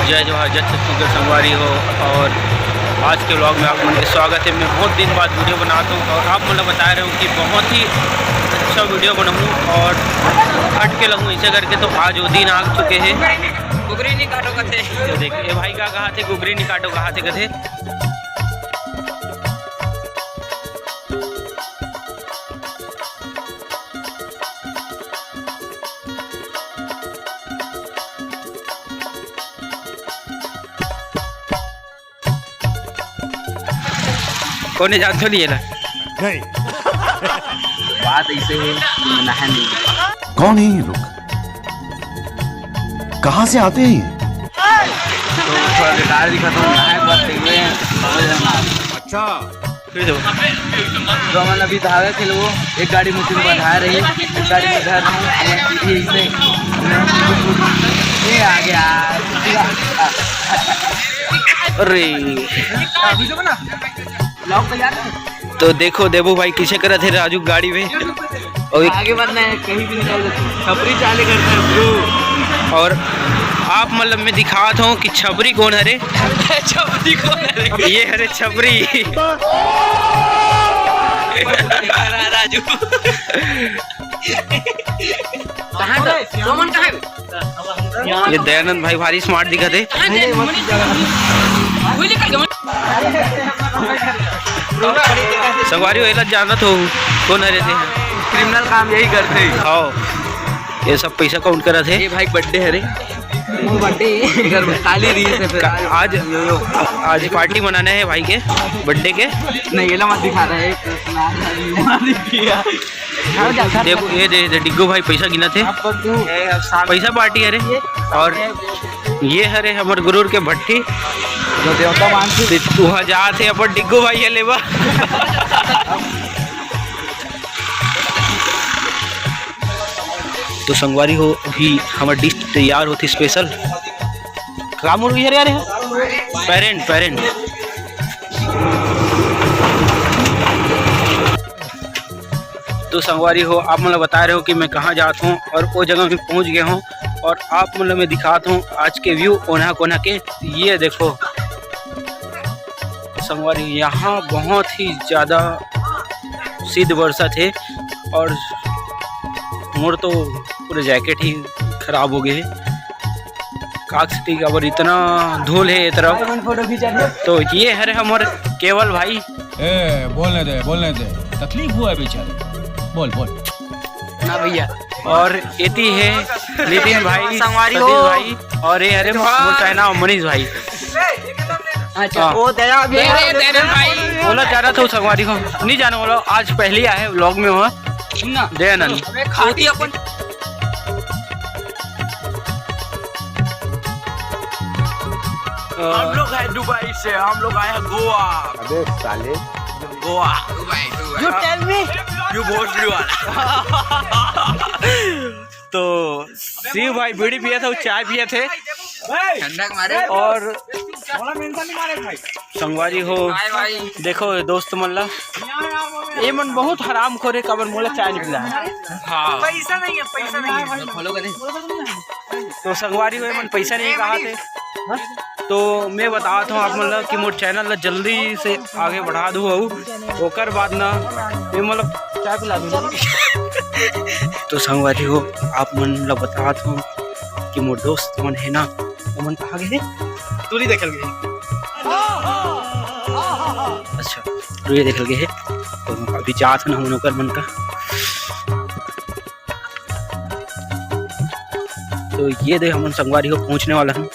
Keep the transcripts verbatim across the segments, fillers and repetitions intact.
जय जोहार, जय छत्तीसगढ़ संगवारी हो। और आज के vlog में आप मन के स्वागत है। मैं बहुत दिन बाद वीडियो बनाता हूँ और आप मन ला बता रहे हूँ कि बहुत ही अच्छा वीडियो बनाऊँ और हट के लगूँ ऐसे करके। तो आज वो दिन आ चुके हैं। गुगरी नहीं काटो कथे। तो देखिए, ये भाई का कहा थे, गुगरी नहीं काटो कहा थे कथे। कोने जानथो नहीं एला? नहीं। बात ऐसे है, नहाए नहीं। कौन है ये लोग? कहाँ से आते हैं ये? तो थोड़ा बेकार दिखा तो नहाए, बस देख रहे हैं, समझ रहे हैं ना। अच्छा। फिर देखो। तो हमन अभी धागा खेलबो, एक गाड़ी में तुम बंधा रही, एक गाड़ी में धर रही, हमन सीधी ऐसे, ये आ गया। अरे। तो देखो देबू भाई किसे करत है राजू गाड़ी में। और आगे मत ना, कहीं भी निकाल देते। छपरी चाले करता है ब्रो। और आप मतलब मैं दिखात हूँ कि छपरी कौन हरे। छपरी कौन हरे? ये हरे छपरी। राजू। कहाँ था? सोमन कहाँ है? ये दयानंद भाई भारी smart दिखत है। संगवारी हो, एला जानत हो, कौन हरे ते? Criminal काम यही करते हैं। हाँ, ये सब पैसा count करत है। ये भाई birthday है रे। Birthday। इधर खाली रही से फिर का-, आज, आज party मनाना है भाई के birthday के। नहीं, ये ला मत दिखा रहा है। देखो, ये दे, दे, डिग्गू भाई पैसा गिनत हे। पैसा party हरे। और ये हरे हमर गुरुर के भट्टी। जो देवता मानसी। ते तुहा जात हे अपन डिग्गू भाई हे लेबा। तो संगवारी हो, अभी हमर dish तैयार होत हे special। का मुर्गी हरे यार? Parent, parent। तो संगवारी हो, आप मन ला बता रहे हो कि मैं कहाँ जात हूँ और वो जगह में पहुँच गया हूँ और आप मन ला मैं दिखात हूँ आज के view ओन्हा कोन्हा के। ये देखो संगवारी, यहाँ बहुत ही ज़्यादा शीत बरसत हे और मोर तो पूरा jacket ही खराब हो गए हे। काकसिटी काबर इतना धूल हे ये तरफ। तो ये हरे हमर केवल भाई। ए, बोलने दे, बोलने दे, तकलीफ हुआ है बेचारे। बोल, बोल। ना भैया। और एती हे नितिन भाई, संगवारी सतीश हो। भाई, और ये हरे मोर चाहना मनीष भाई। अच्छा, हाँ। वो दया भी अरे, दया भाई। बोला जा रहा था संगवारी हो, नहीं जाने वाला, आज पहली आए vlog में हो। सुन ना। दयानंद। अबे खाती अपन। हम लोग हैं दुबई से, हम लोग आए हैं गोवा। अबे साले। Goa. Dubai, Dubai. You tell me। You भोसड़ी वाला। तो शिव भाई बीड़ी पिया था, वो चाय पिया थे। ठंडा के मारे। और संगवारी हो, देखो ये दोस्त मन ला, ये मन बहुत हरामखोर हे, काबर मोला चाय नहीं पिला। हाँ। पैसा नहीं है, पैसा नहीं है। तो संगवारी हो, ये मन पैसा नहीं कहा थे। तो मैं बतात हूँ आप मन ला कि मोर channel ला जल्दी से आगे बढ़ा दूँ अउ ओकर बाद ना मैं मतलब चाय पिला दूँ। तो संगवारी हो, आप मन ला बतात हूँ कि मोर दोस्त मन हे ना, ओमन कहाँ गए हे? टूरी देखल गए। अच्छा, टूरी देखल गए हे। तो अभी जात हन हमन ओकर मन का। तो ये दे हमन संगवारी हो पहुँचने वाला हन।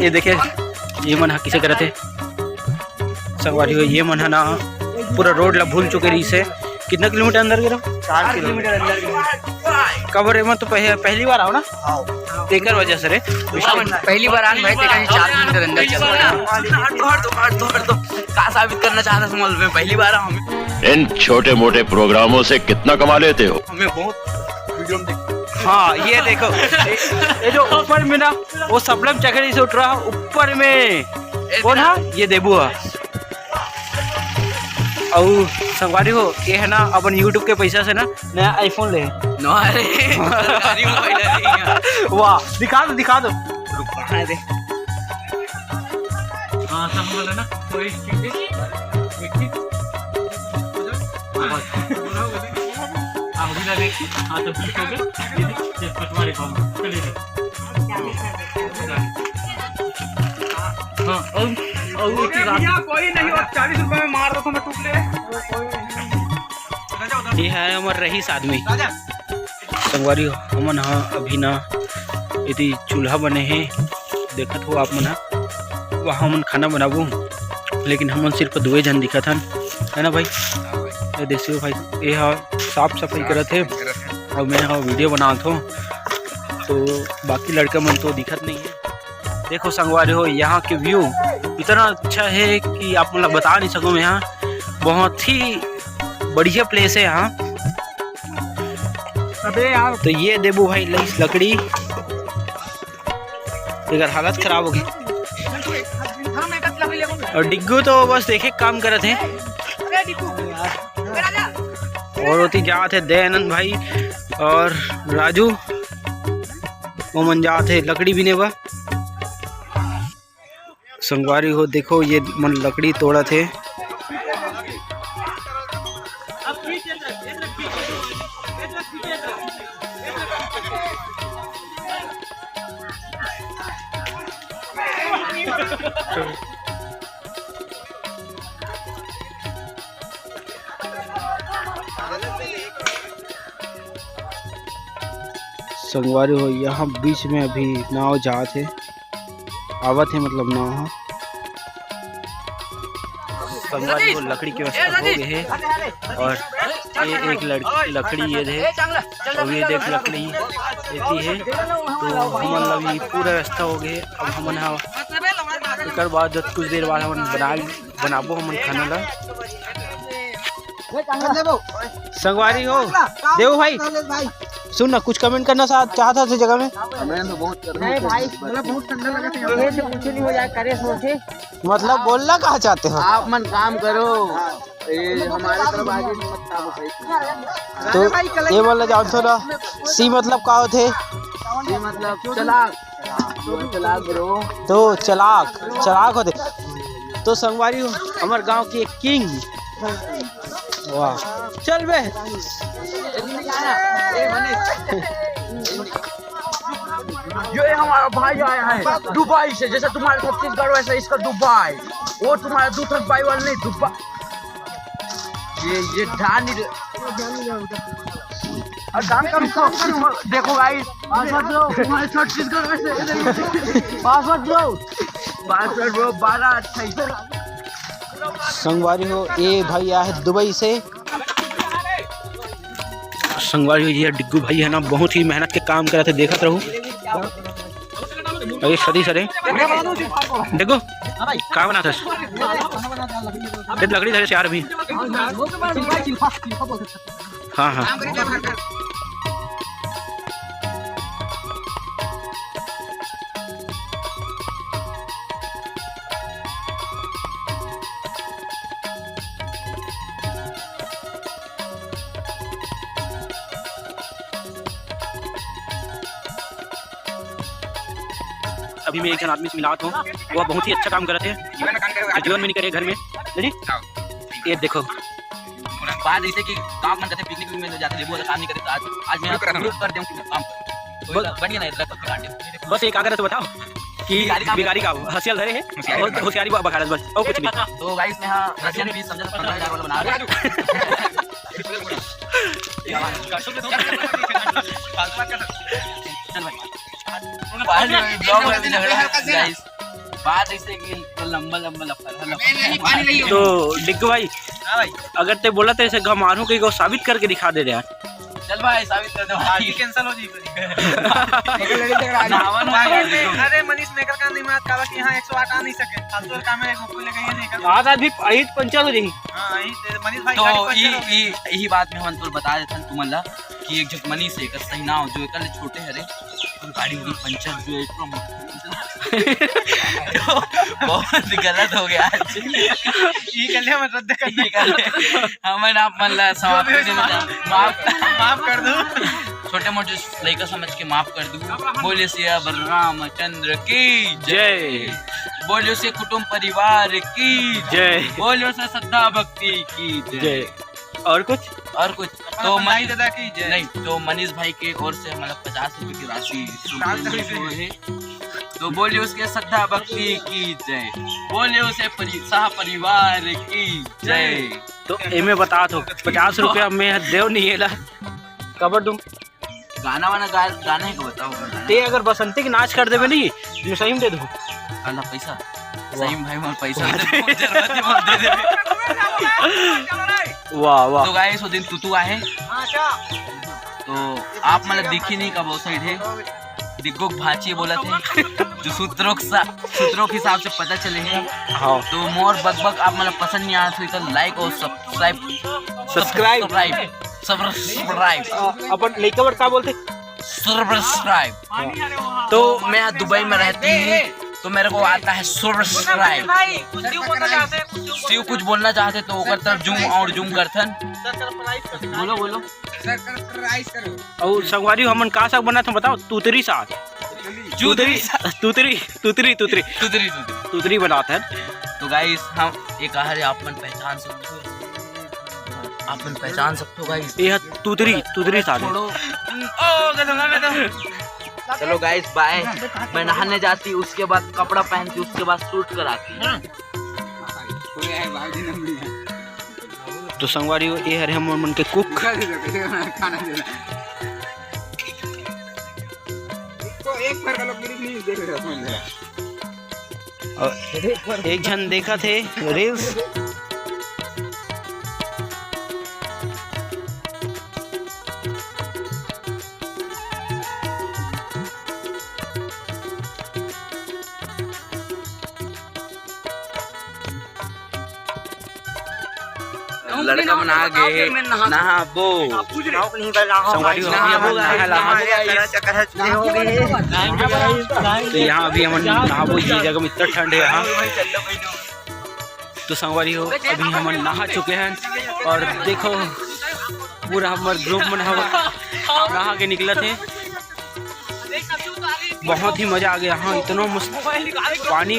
ये देखे, ये मन ह किसे करत हे संगवारी हो, ये मन ह ना पूरा road ला भूल चुके रहिस हे। कितना किलोमीटर अंदर गिरा? चार किलोमीटर अंदर गिरा। कबर एमा तो पह-, पहली बार आओ ना? हाँ। तेकर वजह से रे। पहली बार आन भाई, तेकर ही चार किलोमीटर अंदर चल रहा है। हट दो, हट दो, हट दो, हट दो। का साबित करना चाहता समझ में, पहली बार आओ हमें। इन छोटे मोटे प्रोग्रामों से कितना कमा लेते हो? हमें बहुत video में देख- हाँ, ये देखो, ये, ये जो ऊपर में ना, वो सबलम चकरी से उठ रहा है ऊपर में। कौन है? ये देबू है। अउ संगवारी हो, ये है ना, अपन YouTube के पैसा से ना नया iPhone ले। नो, अरे, सरकारी मोबाइल है ये। वाह, दिखा दो, दिखा दो। रुक, हाँ, दे। हाँ, तो हम बोला ना, कोई चीज़ है? एक चीज़? हाँ, बस। पूरा हो गया। हाँ, अभी ना देखिए। हाँ, तो बीस हो गए। ये देखिए, ये पटवारी बाबू। चलिए। हाँ, और, और एक चीज़ आप भैया, कोई नहीं, और चालीस रुपए में मार दो तो मैं टूट ले। ये है हमर रईस आदमी। संगवारी हो, हमन ह अभी ना एती चूल्हा बने हे, देखत हो आप मन ह, वहाँ हमन खाना बनाबो, लेकिन हमन सिर्फ दुए झन दिखत हन, है ना भाई? ये देखियो भाई, ये ह साफ सफाई करत हे, अउ मैं ह वीडियो बनात हो, तो बाकी लड़का मन तो दिखत नहीं है। देखो संगवारी हो, यहाँ के view इतना अच्छा है कि आप मन ला बता नहीं सकूँ मैं। यहाँ बहुत ही बढ़िया place है यहाँ। अबे यार। तो ये देबू भाई लईस लकड़ी, एकर हालत खराब हो गई। अउ डिग्गू तो बस देखे काम करत हे। अउ ओती जात हे दयानंद भाई अउ राजू, ओमन जात हे लकड़ी बीने बर। संगवारी हो, देखो, ये मन लकड़ी तोड़त हे। संगवारी हो, यहाँ बीच में अभी नाव जात हे, आवत हे, मतलब, नाव ह। संगवारी हो, लकड़ी के व्यवस्था हो गए हे अउ ये एक लड़-, लकड़ी ये हे अउ ये देख लकड़ी एती हे, तो हमन ला भी पूरा व्यवस्था हो गए हे। अब हमन ह एकर बाद कुछ देर बाद हमन बना बनाबो हमन खाना ला। संगवारी हो, देव भाई, सुन ना, कुछ comment करना सा-, चाहत हस जगह में? मैं तो बहुत कर नहीं भाई, मतलब बहुत ठंडा लगा था। ये से कुछ नहीं हो जाए, करे सोचे। मतलब बोलना कहाँ चाहते हो? आप मन काम करो, ये हमारे तरफ आगे मत आओ भाई। तो ये बोलना चाहते हो ना, सी मतलब का होते? ये मतलब चला। तो चलाक bro। तो चलाक, चलाक होते। तो संगवारी हो, हमर गांव के king। वाह, चल बे। ये हमारा भाई आया है दुबई से, जैसा तुम्हारा छत्तीसगढ़ वैसा इसका दुबई। वो तुम्हारा दो ठक भाई वाला नहीं, दुबई। ये, ये ध्यान नहीं दे-, और काम करो, काम करो। देखो भाई, पासवर्ड दो, तुम्हारे छत्तीसगढ़ में से। पासवर्ड दो। पासवर्ड दो, बारह अट्ठाईस। संगवारी हो, ये भाई आया है दुबई से। संगवारी हो, ये डिग्गू भाई है ना, बहुत ही मेहनत के काम करत हे, देखत रहू। अरे सदी सरे। देखो, का बनात हस? ये लकड़ी धरे से यार अभी। हाँ, हाँ। अभी मैं एक झन आदमी से मिलात हूँ, वो बहुत ही अच्छा काम करत हे, जो जीवन में नहीं करे घर में। नहीं? ये देखो, बात ऐसे कि काम मन करते, picnic में जाते, लेबू वाला काम नहीं करे, तो आज, आज मैं शुरू कर दूं कि मैं काम करूं। तो बस, बढ़िया नहीं लगता, काट दे। बस एक आग्रह तो बताओ कि भिखारी काम भिखारी का हंसियल धरे है, होशियारी। और होशियारी बा-, बखारत बस, और कुछ नहीं। तो guys, मैं हाँ, रशियन भी समझा, पन्द्रह हजार वाला बना रहा हूँ। चल भाई। बाहर नहीं, vlog में भी झगड़ा है, guys। बात ऐसे कि लंबा लंबा लफड़ा है, लफड़ा। तो डिग्गू भाई, हाँ भाई। अगर ते बोला तो ऐसे घमारू के को साबित करके दिखा दे दे यार। चल भाई, साबित कर दे भाई। Party cancel हो जाएगी। नावन भाई, अरे मनीष मेकर का नहीं मार, काला कि यहाँ एक सौ आठ आ नहीं सके। फालतू का काम है, एक मुक्कू लेके ये नहीं कर। आज, आज भी ईंट पंचर हो जाएगी। हाँ, यही ते मनीष भाई तो गाड़ी पंचर ई, हो गई। ई, यही बात में हम तो बता देते हैं तुमन ला कि एक झक मनीष है, कर सही नाव जो कर ले छोटे हरे। गाड़ी उड़ी पंचर हुई है, इतना मत तो बहुत गलत हो गया आज। ये कर लिया, मैं रद्द कर दिया। हमन आप मन ला समाप्त कर देना। माफ, माफ कर दो। छोटे मोटे लइका समझ के माफ कर दो। बोलिए सिया रामचंद्र की जय। बोलिए से कुटुंब परिवार की जय। बोलिए से श्रद्धा भक्ति की जय। जय। और कुछ? और कुछ? तो भाई मनीष दादा की जय। नहीं, तो मनीष भाई के ओर से मतलब पचास रुपए की राशि शुभ रामचंद्र की। है। तो बोलिए उसके श्रद्धा भक्ति की जय। बोलिए उसे परि-, शाह परिवार की जय। तो एमे बता दो, पचास रुपया में देव नहीं है ला। कबर तुम गाना वाना गा-, गाना है को बताओ, गाना। ते अगर बसंती के नाच कर देबे नहीं, मैं सही में दे दूँ। आला पैसा। वाह। सही में भाई, मोर पैसा दे दे, मोर जरूरत है, मोर दे दे। वाह, वाह। तो गाइस, वो दिन तुतु आहे। तो आप मतलब दिखी नहीं कब वो साइड है। दिग्गो के भाची बोला थे, जो सूत्रों के सा-, सूत्रों के हिसाब से पता चले हैं। हाँ। तो मोर बकबक आप मतलब पसंद नहीं आया तो लाइक और सब्सक्राइब, सब्सक्राइब। सब्सक्राइब। सब्सक्राइब। अ, अपन लइका बर का बोलते? सब्सक्राइब। तो मैं यहाँ दुबई में रहती हूँ, तो मेरे को आता है सब्सक्राइब। भाई, कुछ क्यों बोलना चाहते हैं? कुछ क्यों शिव कुछ बोलना चाहते तो ओकर तरफ जूम और जूम करथन। बोलो, बोलो। सब्सक्राइब करो। और संगवारी हमन का साग बनात हन बताओ? तुतरी साग। चूतरी। तुतरी, तुतरी, तुतरी। तुतरी, तुतरी। तुतरी बनात हन। तो गाइस, हम एक आहर आप मन पहचान सकते हो, आप मन पहचान सकते हो गाइस। ये है तुतरी, तुतरी साग है। छोड़ो। ओ, गधंगा में तो। चलो गाइस, बाय। मैं नहाने जाती, उसके बाद कपड़ा पहनती, उसके बाद शूट कराती। हाँ। तो संगवारी हो, ये हरे हमर मन के कुक। खाना देना। इसको एक बार का लोग गिरी नहीं देख रहे हो, समझ रहे हो? और एक झन देखत हे रील्स। लड़का मन आ गे हे, नहाबो। संगवारी हो, नहाबो, नहाबो, नहाबो। तो यहाँ अभी हमन नहाबो, ये जगह में इतना ठंड है यहाँ। तो संगवारी हो, अभी हमन नहा चुके हैं और देखो, पूरा हमर ग्रुप मन ह नहा के निकलत हे। बहुत ही मजा आ गया। हाँ, इतना मस्त पानी,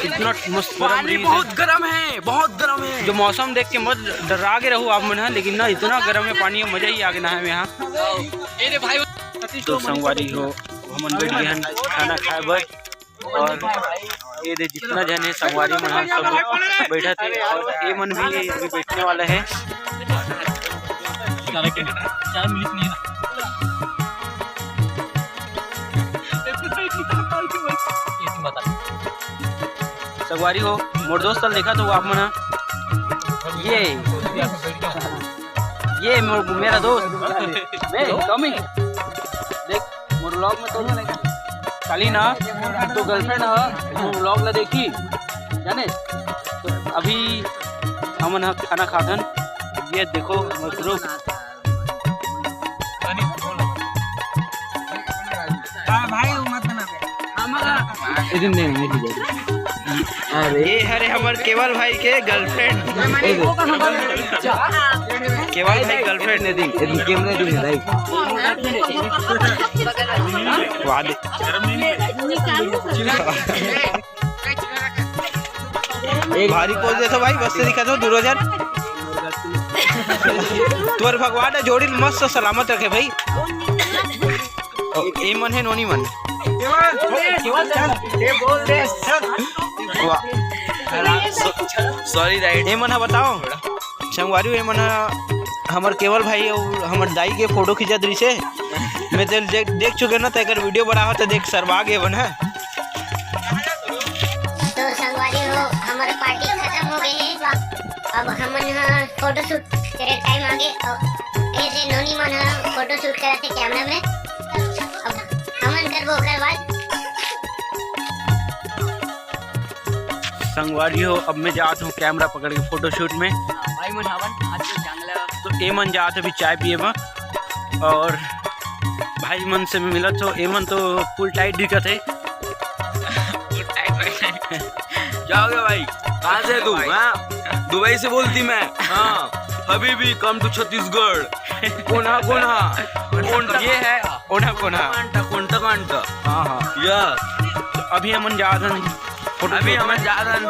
इतना मस्त गरम पानी, बहुत गरम है, बहुत गरम है। जो मौसम देख के मत डरा के रहो आप मन ह, लेकिन ना, इतना गरम है पानी, मजा ही आ गया नहाए में यहाँ। तो संगवारी हो, हमन बैठ गए हैं खाना खाए बर। और ये दे जितना जन है संगवारी मन ह सब बैठा थे और ये मन भी अभी बैठने वाला है। चार मिनट नहीं है ना। संगवारी हो, मोर दोस्त ल देखा तो आप मन ह। ये, ये मोर, मेरा दोस्त, मैं, कमी। देख, मोर vlog में तो काली ना, तो girlfriend ह, मोर vlog ला देखी, जाने? तो अभी हमन ह खाना खाथन। ये देखो, मोर group। हाँ भाई, वो मत बना बे। इधर नहीं, नहीं, नहीं। अरे, ये हरे हमर केवल भाई के girlfriend। केवल भाई girlfriend। नहीं, नहीं, camera नहीं, नहीं। वाह दे। भारी pose देथो भाई, बस से दिखा दो, दूर हो जा। तोर भगवान ह जोड़ी ल मस्त सलामत रखे भाई। ए मन हे नोनी मन। वाह। Sorry, right। ए मन ह बताओ, संगवारी हो, ए मन ह हमर केवल भाई अउ हमर दाई के photo खींचत रहिसे। मैं देख, देख, देख चुके ना, त एकर video बनावत देख सरवा गे बन ह। तो संगवारी हो, हमर party खत्म हो गई है। अब हमन ह photoshoot करे time आ गे। अउ ए दे नोनी मन ह photoshoot करत हे camera में। अब हमन करबो ओकर बाद। संगवारी हो, अब मैं जात हूँ camera पकड़ के photoshoot में। भाई मन हावन, आज के जंगल। तो ए मन जात अभी चाय पिए बर और भाई मन से मिलत हो, एमन तो full tight दिखत हे। क्या हो गया भाई? कहाँ से है तू? हाँ, दुबई से बोलती मैं। हाँ, हबीबी, come to छत्तीसगढ़। कोना कोना। कोन ये है? ओना कोना। कांटा, कोंटा कांटा। हाँ हाँ। या अभी हमन जात हन फोटो अभी shoot हमन में। जात हन